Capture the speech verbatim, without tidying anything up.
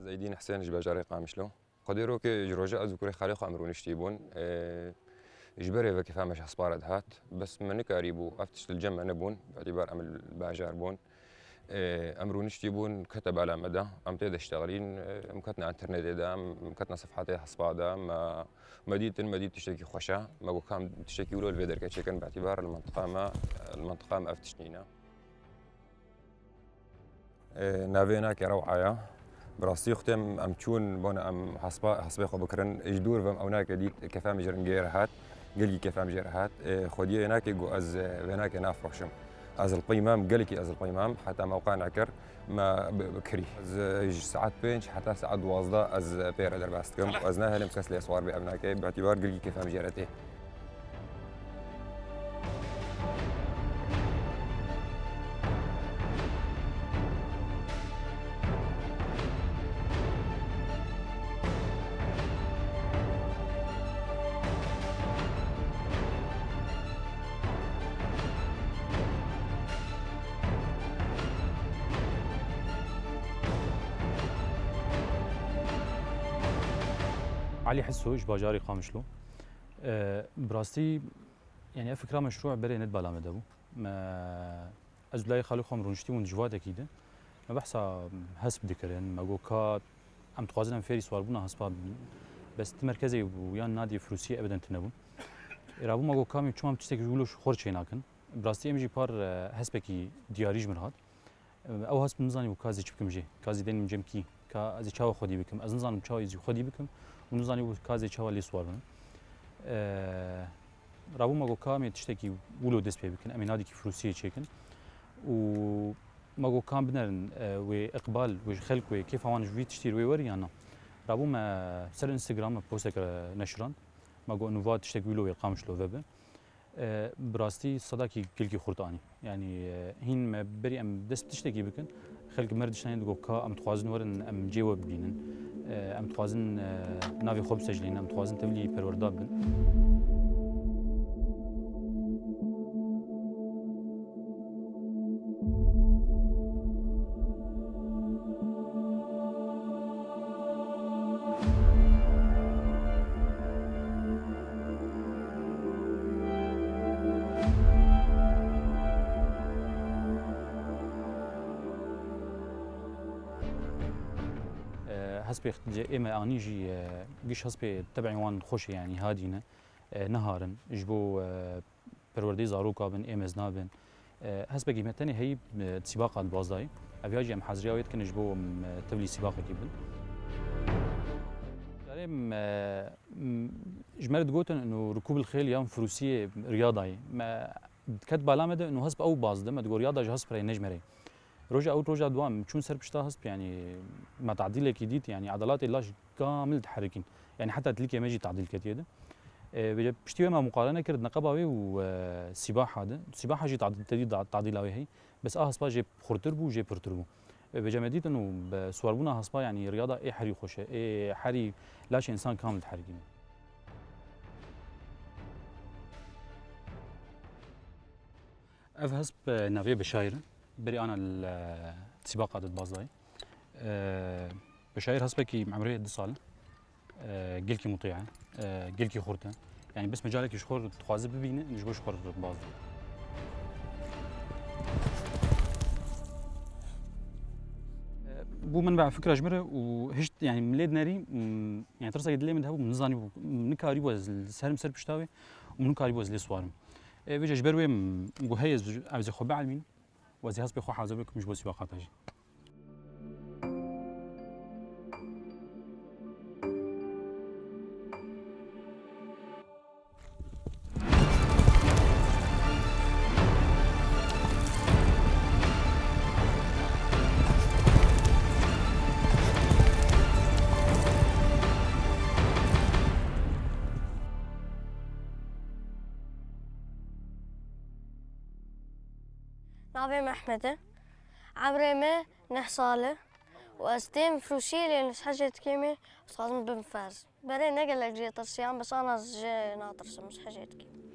Seydîn Husên ji bajarê Qamişlo. Xwedê rokê ji roja ez û kurê xalê xwe em rûniştî bûn. Ê, ji berê veke fehme ji hespara dihat. Bes me nikarîbû, ev tişt li cem me nebûn. Bi îtîbar em li bajar bûn. Ê, em rûniştî bûn, kete bala me de. Em tê de ştexilîn. Ê, em ketine înternetê de, em ketine sefhatê hespa de. Me, me dîtin, me dît tiştekî xweş e. Me got, ka em tiştekî wilo li vê derke çêkin, bi îtîbar li mentiqa me, li mentiqa me ev tişt nîne. Ê, navê wênakê Rew'a ye. Bi rastî xwedê em, em çûn bona em hespa, hespê xwe bikirin. Ji dûr ve em ewnakê dît, kefa min ji rengê re hat, gelkî kefa min jê re hat. Ê, xwediyê wênakê got, ez, ê, wênakê nafroşim. Ez li pey mam, gelkî ez li pey mam, heta me ewqa nekir, me bi, bi kirî. Ez, ê, ji saet pênc heta saet duwazdeh ez pê re derbas dikim. Ez nahêlim kes lê siwar be ewnakê, bi îtîbar gelkî kefa min jê re tê. Elî Hiso ji bajarê Qamişlo. E, bi rastî, yanî ev fikra meşrû berê ne di bala me de bû. Me, ez û layê xalê xwe em rûniştî bûn di civatekî de. Me behsa hesp dikirin, me got ka em dixwazin em fêrî siwarbûna hespa bibin. Bes ti merkezê bû, yan nadî firûsiyê ebeden tune bûn. Ê rabû me got ka em çima em tiştekî ji wilo xwe çê nakin. Bi rastî em jî par, e, hespekî diyarî ji min hat. Ew hesp nizanî bû ka ez ê çi bikim jê, ka ez ê denim cem kî, ka ez ê çawa xwedî bikim. Ez nizanim çawa ez ê xwedî bikim û nizanî bû ka ez ê çawa lê siwar bibim. Eee, rabû me got ka em ê tiştekî wilo dest pê bikin, em ê nadîkî firûsiyê çêkin û me got ka em binerin, eee, wê iqbal, wê ji xelk wê kêfa wan ji vî tiştî wê werî yan na. Rabû me ser Instagram me postek neşirand. Me got, nûva tiştek wilo wê Qamişlo vebe. E, bi rastî sedakî gelkî xurt anî. Yanî, e, hîn me berî em dest bi tiştekî bikin, xelk me re dişanî digot ka em dixwazin werin, em cê we bibînin. E, em dixwazin, e, navê xwe bisejlînin, em dixwazin tevlî perwerda bibin. E, hespê ê me anî jî, e, giş hespê tebî wan xweş e, yanî hadî ne, e, niharin. Ji bo, e, perwerdeyê zaroka bin, ê mezna bin. E, hespekî me tenê heyî, e, sîbaqa di bazdayê. Ev ya jî em hezriya wê dikin ji bo em, e, tevlî sîbaqekî bin. Carê em, e, m, ji me re digotin û rikûbil xêl yan firûsiyê riyadayê. Me diket bala me de û hesp ew baz de. Me digot riyada ji hesp re ne ji me re. Roja ew roja dua em çûn ser pişta hesp, yanî me tadîlekî dît, yanî edelatê laş kamil diherikîn. Yanî heta tilkê me jî tadîl ketiye de. E, vêce piştî wê me muqarene kir neqeba wê û, e, sîbaha de. Sîbaha jî tadîl, tedî da-, tadîla wê heyî. Bes a hespa jê xurtir bû, jê pirtir bû. E, vêce me dîtin û bi siwarbûna hespa, yanî riyada ê herî xweş e. Ê herî laşê însan kamil diherikîne. Ev hesp, e, navê Beşayir e. Berî ana li, e, sîbaqa de dibaz dayê. E, Beşayir hespekî emrê du sal e. E, gelkî mutî e. E, gelkî xurt e. Yanî bes mecalekî ji xwe dixwaze bibîne, ji bo ji xwe re dibaz dayê. E, bû min ve fikra ji min re û hişt, yanî min lê dinerî, m, yanî tirsekê dilê min de hebû, min nizanî bû, min nikarî bû ez li ser, ser pişta wê û min nikarî bû ez lê siwarim. E, vêce ji ber wê, m, got heye ez, ez ê xwe bielmînim û ez ê hespê xwe hazir bikim ji bo sîbaqa te jî. Navê me Ehmed e. Emrê me neh sal e. Û ez têm firûşî lê nizhecê dikêm û dixwazim bim ferz. Berê ne gelek jê tirsiyam, bes ana ez jê natirsim, nizhecê dikêm.